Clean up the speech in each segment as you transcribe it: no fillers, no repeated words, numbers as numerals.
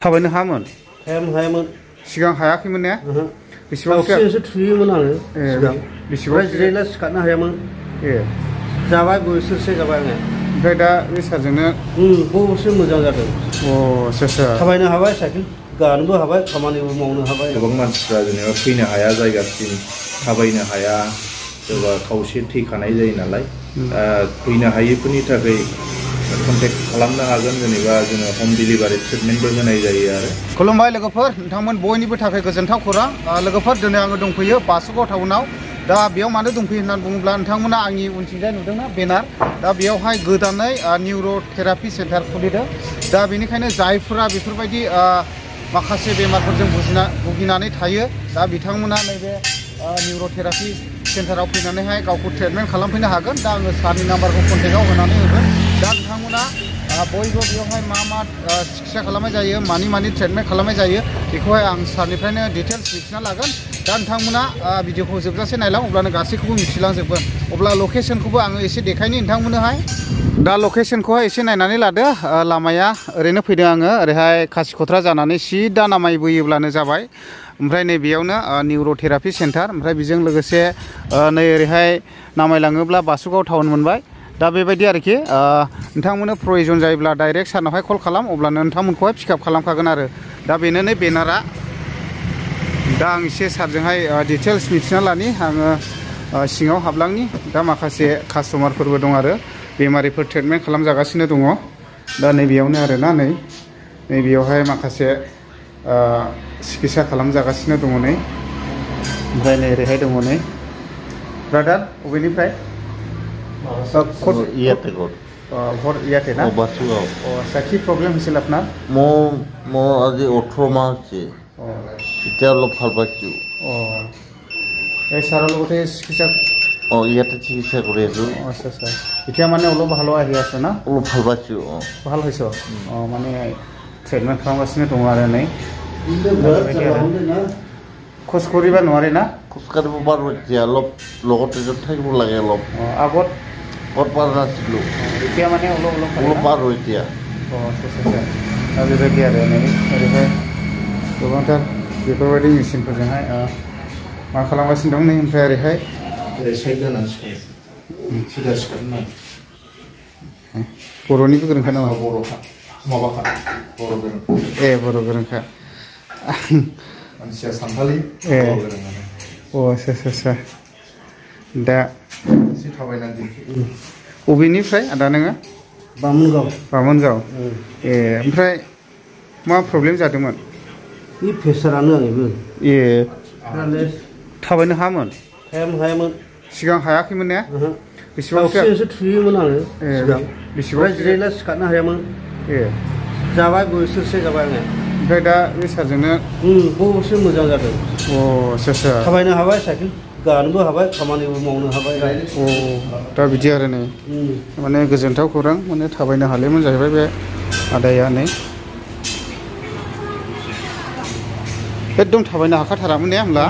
थाबायनो हायामोन हायामोन सिगां हायाखैमोन ने बेसेबां एसे थुयोमोन आङो सिगां बेसेबां जिरायना सिखारनो हायामोन जाबाय बोसोरसे जाबाय आङो ओमफ्राय दा बे सारजोंनो बहुदसो मोजां जादों आच्छा थाबायनो हाबाय साइकेल गानोबो हाबाय खामानिबो मावनो हाबाय गोबां मानसिफ्रा जेनेबा फैनो हाया जायगासिम थाबायनो हाया सोरबा खावसे थैखानाय जायो नालाय फैनो हायैफोरनि थाखाय कन्टेक्ट खालामनो हागोन जेनेबा जोङो हम डिलिभारि ट्रिटमेन्टबो होनाय जायो आरो खुलुमबाय लोगोफोर नोंथांमोन बयनिबो थाखाय गोजोनथाव खौरां लोगोफोर दिनै आङो दंफैयो बासुगाव टाउनाव दा बेयाव मानो दंफैयो होननानै बुङोब्ला नोंथांमोना आंनि उनथिंजाय नुदोंना बेनार दा बेयावहाय गोदानै निउर'थेरापि सेन्टार खुलिदों दा बेनिखायनो जायफोरा बेफोरबायदि माखासे बेमारफोरजों भुगिनानै थायो दा बिथांमोना नैबे निउर'थेरापि सेन्टाराव फैनानैहाय गावखौ ट्रिटमेन्ट खालामफैनो हागोन दा आङो सारनि नाम्बारखौ कन्टेक्टआव होनानै होगोन दा बिथांमोना बयबो बेयावहाय मा सिकित्सा खालामनाय जायो मानि ट्रिटमेन्ट खालामनाय जायो बेखौहाय आं सारनिफ्रायनो डिटेल्स मिथिना लागोन दा नोंथांमोना भिडिअखौ जोबजासे नायलां अब्लानो गासैखौबो मिथिलांजोबगोन अब्ला लकेसनखौबो आङो एसे देखायनि नोंथांमोननोहाय दा लकेसनखौहाय एसे नायनानै लादो लामाया ओरैनो फैदों आङो ओरैहाय खासिखत्रा जानानै सिदा नामायबोयोब्लानो जाबाय ओमफ्राय नैबेयावनो निउर'थेरापि सेन्टार ओमफ्राय बेजों लोगोसे नै ओरैहाय नामायलाङोब्ला बासुगाव टाउन मोनबाय दा बेबायदि आरोखि नोंथांमोननो प्रयजन जायोब्ला डाइरेक्ट सारनावहाय कल खालाम अब्लानो नोंथांमोनखौहाय पिकआप खालामखागोन आरो दा बेनो नै बेनारा दा आं एसे सारजोंहाय डिटेल्स मिथिना लानि आङो सिङाव हाबलांनि दा माखासे कास्टमारफोरबो दं आरो बेमारिफोर ट्रिटमेन्ट खालामजागासिनो दङ दा नैबेयावनो आरोना नैबेयावहाय माखासे सिकित्सा खालामजागासिनो दङ नै ओमफ्राय नै ओरैहाय दङ नै ब्रादार अबेनिफ्राय ইয়াতে না বাসুগাঁও আচ্ছা কি প্ৰব্লেম হৈছিল আপোনাৰ মোৰ আজি 18 মাহ হৈছে এতিয়া অলপ ভাল পাইছোঁ এই ছাৰৰ লগতে চিকিৎসা ইয়াতে চিকিৎসা কৰি আছোঁ আচ্ছা আচ্ছা এতিয়া মানে অলপ ভাল আহি আছে না অলপ ভাল পাইছোঁ ভাল হৈছে মানে ট্ৰিটমেণ্ট খালামগাसिनो দङ आरो नै খোজ কাঢ়িব নোৱাৰে না খোজ কাঢ়িব পাৰোঁ এতিয়া অলপ লগতে থাকিব লাগে অলপ আগত পাৰ নাছিলোঁ এতিয়া মানে অলপ পাৰোঁ এতিয়া दा बेबायदि आरो नै ओरैहाय गोबांथार बेफोरबायदि मेचिनफोरजोंहाय मा खालामगासिनो दं नै ओमफ्राय ओरैहाय बर'निबो गोरोंखा नामा बर' गोरोंखा मानसिया सानथालि आच्छा दा एसे थाबायनानै अबेनिफ्राय आदा नोङो बामोनगाव ओमफ्राय मा प्रब्लेम जादोंमोन बे प्रेसारानो आंनिबो थाबायनो हायामोन सिगां हायाखैमोन ने बेसेबां एसे थुयोमोन आङो सिगां बेसेबां जिरायना सिखारनो हायामोन जाबाय बोसोरसे जाबाय आङो ओमफ्राय दा बे सारजोंनो बहुदसो मोजां जादों आच्छा थाबायनो हाबाय साइकेल गानोबो हाबाय खामानिबो मावनो हाबाय दा बिदि आरो नै माने गोजोनथाव खौरां माने थाबायनो हालायमोन जाहैबाय बे आदाया नै एकदम थाबायनो हाखाथारामोन ने होमब्ला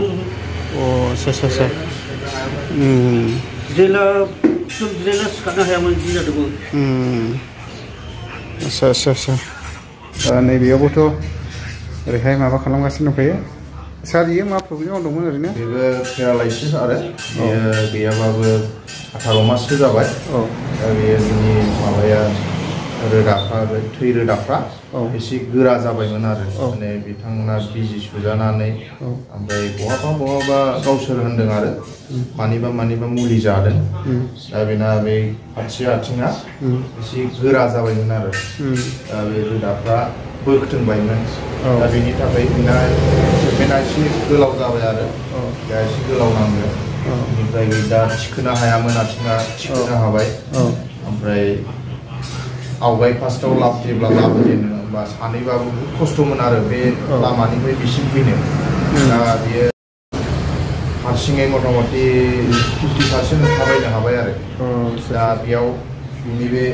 आच्छा जिरायना सिखारनो हायामोन बिदि जादोंमोन आच्छा नैबेयावबोथ' ओरैहाय माबा खालामगासिनो दंखायो सार इयो मा प्रब्लेमाव दंमोन ओरैनो बेबो पेरालाइसिस आरो बेयो गैयाबाबो 18 माससो जाबाय दा बेयो जोंनि माबाया रोदाफ्रा थै रोदाफ्रा एसे गोरा जाबायमोन आरो माने बिथांमोना बिजि सुजानानै ओमफ्राय बहाबा गावसोर होनदों आरो मानिबा मुलि जादों दा बेना बे फारसे आथिङा एसे गोरा जाबायमोन आरो दा बे रोदाफ्रा बोखथोंबायमोन दा बेनि थाखाय बेना ट्रिटमेन्टआ एसे गोलाव जाबाय आरो दा एसे गोलाव नांगौ बेनिफ्राय दा थिखोनो हायामोन आथिङा थिखोनो हाबाय ओमफ्राय आवगाय फार्स्टआव जेब्ला लाबोजेनो होमबा सानैबाबो बहुद खस्थ'मोन आरो बे लामानिफ्राय बिसिम फैनो दा बियो हारसिङै मथा-मथि 50% थाबायनो हाबाय आरो दा बेयाव बिनि बे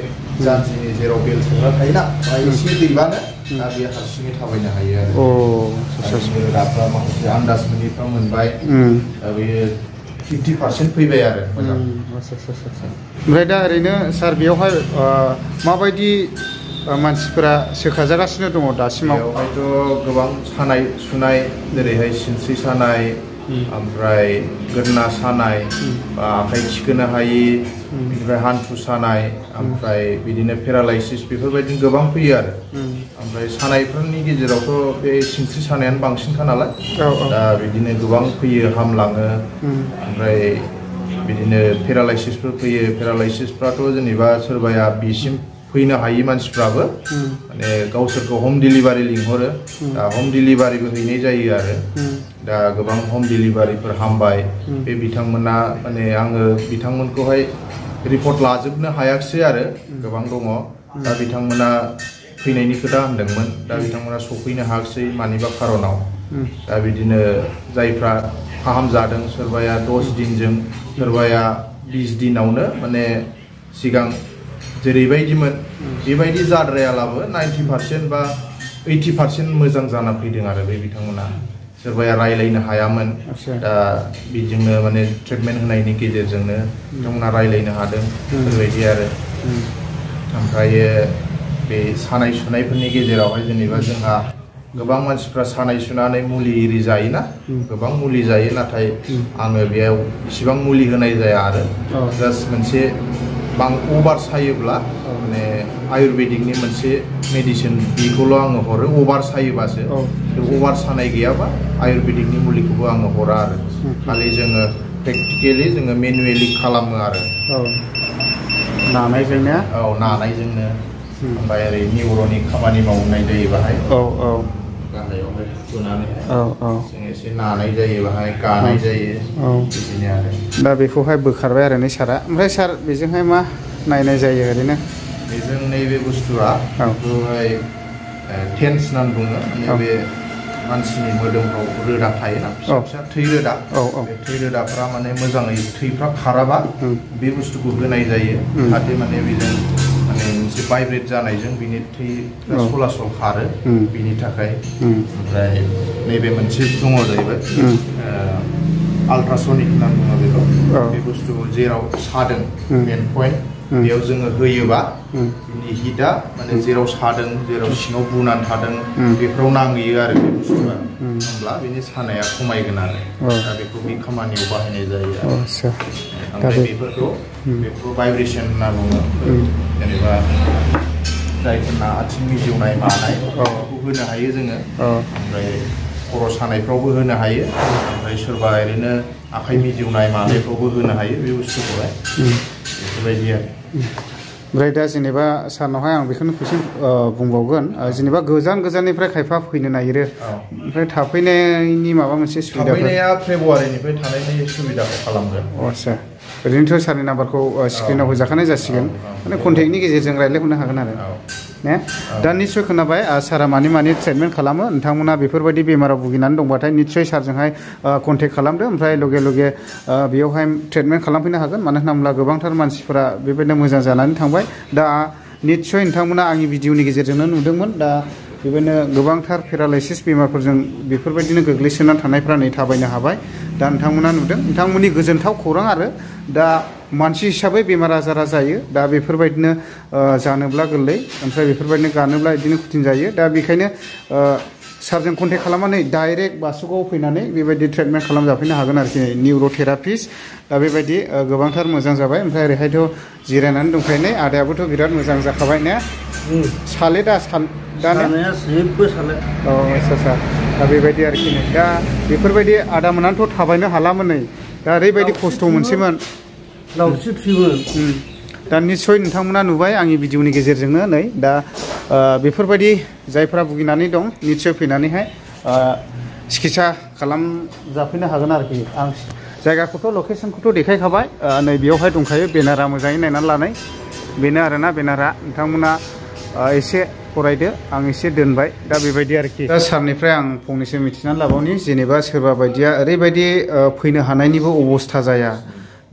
जानजिनि जेराव बेल सोग्रा थायोना एसे दैबानो दा बेयो हारसिङै थाबायनो हायो आरो रोदाफ्रा माखासे आन्दाज मोनैफ्रा मोनबाय दा बेयो 50% फैबाय आरो मोजां ओमफ्राय दा ओरैनो सार बेयावहाय माबायदि मानसिफोरा सोखाजागासिनो दङ दासिमाव बेवहायथ' गोबां सानाय सुनाय जेरैहाय सिनस्रि सानाय ओमफ्राय गोदना सानाय बा आखाइ थिखोनो हायि बिनिफ्राय हान्थु सानाय ओमफ्राय बिदिनो पेरालाइसिस बेफोरबायदिनो गोबां फैयो आरो ओमफ्राय सानायफोरनि गेजेरावथ' बे सिनस्रि सानायानो बांसिनखा नालाय दा बिदिनो गोबां फैयो हामलाङो ओमफ्राय बिदिनो पेरालाइसिसफोर फैयो पेरालाइसिसफ्राथ' जेनेबा सोरबाया बिसिम फैनो हायि मानसिफ्राबो माने गावसोरखौ हम डिलिभारि लिंहरो दा हम डिलिभारिबो हैनाय जायो आरो दा गोबां हम डिलिभारिफोर हामबाय बे बिथांमोना माने आङो बिथांमोनखौहाय रिपर्ट लाजोबनो हायाखिसै आरो गोबां दङ दा बिथांमोना फैनायनि खोथा होनदोंमोन दा बिथांमोना सफैनो हायाखिसै मानिबा खारनाव दा बिदिनो जायफ्रा फाहामजादों सोरबाया 10 दिनजों सोरबाया 20 दिनावनो माने सिगां जेरैबायदिमोन बेबायदि जाद्रायालाबो 90% बा 80% मोजां जाना फैदों आरो बे बिथांमोना सोरबाया रायलायनो हायामोन दा बेजोंनो माने ट्रिटमेन्ट होनायनि गेजेरजोंनो बिथांमोना रायलायनो हादों बेबायदि आरो ओमफ्राय बे सानाय सुनायफोरनि गेजेरावहाय जेनेबा जोंहा गोबां मानसिफ्रा सानाय सुनानै मुलि इरि जायोना गोबां मुलि जायो नाथाय आङो बेयाव इसिबां मुलि होनाय जाया आरो जास्ट मोनसे ओभार सायोब्ला माने आयुर्वेदिकनि मोनसे मेडिसिन बेखौल' आङो हरो ओभार सायोबासो ओभार सानाय गैयाबा आयुर्वेदिकनि मुलिखौबो आङो हरा आरो खालि जोङो प्रेक्टिकेलि जोङो मेनुवेलि खालामो आरो नानायजोंनो नानायजोंनो ओमफ्राय ओरै निउर'नि खामानि मावनाय जायो बाहाय गाहायावहाय फुनानै जों एसे नानाय जायो बाहाय गानाय जायो बिदिनो आरो दा बेखौहाय बोखारबाय आरो नै सारा ओमफ्राय सार बेजोंहाय मा नायनाय जायो ओरैनो बेजों नैबे बुस्थुआ बेखौहाय टेन्स होननानै बुङो माने बे मानसिनि मोदोमफ्राव रोदा थायोना फिसा फिसा थै रोदा बे थै रोदाफ्रा माने मोजाङै थैफ्रा खाराबा बे बुस्थुखौ होनाय जायो जाहाथे माने बेजों माने मोनसे भाइब्रेट जानायजों बिनि थै सलासल खारो बिनि थाखाय ओमफ्राय नैबे मोनसे दङ जाहैबाय आल्ट्रासनिक होननानै बुङो बेखौ बे बुस्थुखौ जेराव सादों मेन पइन्ट बेयाव जोङो होयोबा बिनि हिटआ माने जेराव सादों जेराव सिङाव बुनानै थादों बेफोराव नांहैयो आरो बे बुस्थुआ होमब्ला बिनि सानाया खमायगोन आरो दा बेखौ बे खामानियाव बाहायनाय जायो ओमफ्राय बेफोरखौ भाइब्रेसन होनना बुङो जेनेबा जायफोरना आथिं मिजौनाय मानाय बेखौ होनो हायो जोङो ओमफ्राय खर' सानायफ्रावबो होनो हायो ओमफ्राय सोरबा ओरैनो आखाइ मिजौनाय मानायफ्रावबो होनो हायो बे बुस्थुखौहाय बेफोरबायदि आरो ओमफ्राय दा जेनेबा सारनावहाय आं बेखौनो कुइसन बुंबावगोन जेनेबा गोजान गोजाननिफ्राय खायफा फैनो नागिरो ओमफ्राय थाफैनायनि माबा मोनसे सुबिदा थाफैनाया फेब्रुवारिनिफ्राय थानायनि सुबिदाखौ खालामगोन आदसा ओरैनोथ' सारनि नाम्बारखौ स्क्रिनाव होजाखानाय जासिगोन माने कन्टेक्टनि गेजेरजों रायज्लायहरनो हागोन आरो ने दा निस्सय खोनाबाय सारा मानि ट्रिटमेन्ट खालामो नोंथांमोना बेफोरबायदि बेमाराव भुगिनानै दंबाथाय निस्सय सारजोंहाय कन्टेक्ट खालामदो ओमफ्राय लगे लगे बेयावहाय ट्रिटमेन्ट खालामफैनो हागोन मानो होनोब्ला गोबांथार मानसिफोरा बेबायदिनो मोजां जानानै थांबाय दा निस्सय नोंथांमोना आंनि भिडिअनि गेजेरजोंनो नुदोंमोन दा बेबायदिनो गोबांथार पेरालाइसिस बेमारफोरजों बेफोरबायदिनो गोग्लैसोनानै थानायफ्रा नै थाबायनो हाबाय दा नोंथांमोना नुदों नोंथांमोननि गोजोनथाव खौरां आरो दा मानसि हिसाबै बेमार आजारा जायो दा बेफोरबायदिनो जानोब्ला गोरलै ओमफ्राय बेफोरबायदिनो गानोब्ला बिदिनो खुथिन जायो दा बेखायनो सारजों कन्टेक्ट खालामनानै डाइरेक्ट बासुगावआव फैनानै बेबायदि ट्रिटमेन्ट खालामजाफैनो हागोन आरोखि निउर'थेरापिस्ट दा बेबायदि गोबांथार मोजां जाबाय ओमफ्राय ओरैहायथ' जिरायनानै दंखायनाय आदायाबोथ' बिराद मोजां जाखाबाय ने साले दा जेबो साले आदसा दा बेबायदि आरोखि दा बेफोरबायदि आदा मोनानोथ' थाबायनो हालामोन नै दा ओरैबायदि खस्थ' मोनसेमोन लावथि फिबो दा निस्सय नोंथांमोना नुबाय आंनि भिडिअनि गेजेरजोंनो नै दा बेफोरबायदि जायफ्रा भुगिनानै दं निस्सय फैनानैहाय सिकित्सा खालामजाफैनो हागोन आरोखि आं जायगाखौथ' लकेसनखौथ' देखायखाबाय नै बेयावहाय दंखायो बेनारा मोजाङै नायनानै लानाय बेनो आरोना बेनारा नोंथांमोना एसे फरायदो आं एसे दोनबाय दा बेबायदि आरोखि दा सारनिफ्राय आं फंनैसो मिथिनानै लाबावनि जेनेबा सोरबा बायदिया ओरैबायदि फैनो हानायनिबो अबस्था जाया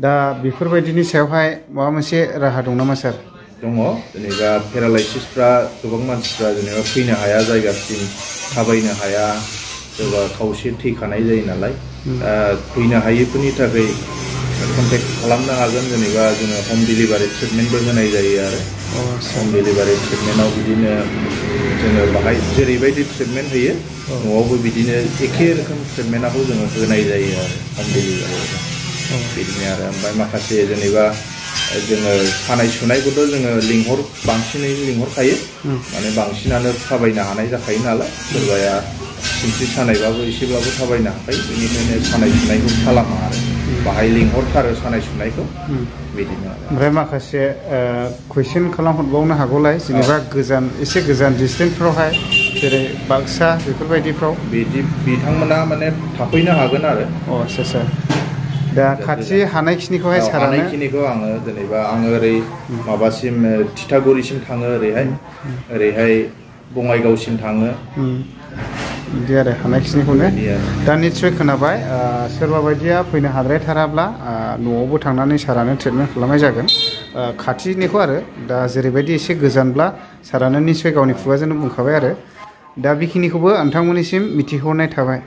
दा बेफोरबायदिनि सायावहाय माबा मोनसे राहा दं नामा सार दङ जेनेबा पेरालाइसिसफ्रा गोबां मानसिफ्रा जेनेबा फैनो हाया जायगासिम थाबायनो हाया सोरबा खावसे थैखानाय जायो नालाय फैनो हायैफोरनि थाखाय कन्टेक्ट खालामनो हागोन जेनेबा जोङो हम डिलिभारि ट्रिटमेन्टबो होनाय जायो आरो हम डिलिभारि ट्रिटमेन्टआव बिदिनो जोङो बाहाय जेरैबायदि ट्रिटमेन्ट होयो न'आवबो बिदिनो एखे रोखोम ट्रिटमेन्टखौ जोङो होनाय जायो आरो हम डिलिभारियाव बिदिनो आरो ओमफ्राय माखासे जेनेबा जोङो सानाय सुनायखौथ' जोङो बांसिनै लिंहरखायो माने बांसिनानो थाबायनो हानाय जाखायो नालाय सोरबाया सिनस्रि सानायबाबो एसेब्लाबो थाबायनो हाखायो बेनिखायनो सानाय सुनायखौ खालामा आरो बाहाय लिंहरथारो सानाय सुनायखौ बिदिनो आरो ओमफ्राय माखासे कुइसन खालामहरबावनो हागौलाय जेनेबा गोजान एसे गोजान डिस्टेन्सफ्रावहाय जेरै बाक्सा बेफोरबायदिफ्राव बिदि बिथांमोना माने थाफैनो हागोन आरो आচ্ছা दा खाथि हानायखिनिखौहाय सारानो हानायखिनिखौ आङो जेनेबा आङो ओरै माबासिम थिथागुरिसिम थाङो ओरैहाय बङाइगावसिम थाङो बिदि आरो हानायखिनिखौनो दा निस्सय खोनाबाय सोरबा बायदिया फैनो हाद्रायथाराब्ला न'आवबो थांनानै सारानो ट्रिटमेन्ट खालामनाय जागोन खाथिनिखौ आरो दा जेरैबायदि एसे गोजानब्ला सारानो निस्सय गावनि खुगाजोंनो बुंखाबाय आरो दा बेखिनिखौबो नोंथांमोननिसिम मिथिहरनाय थाबाय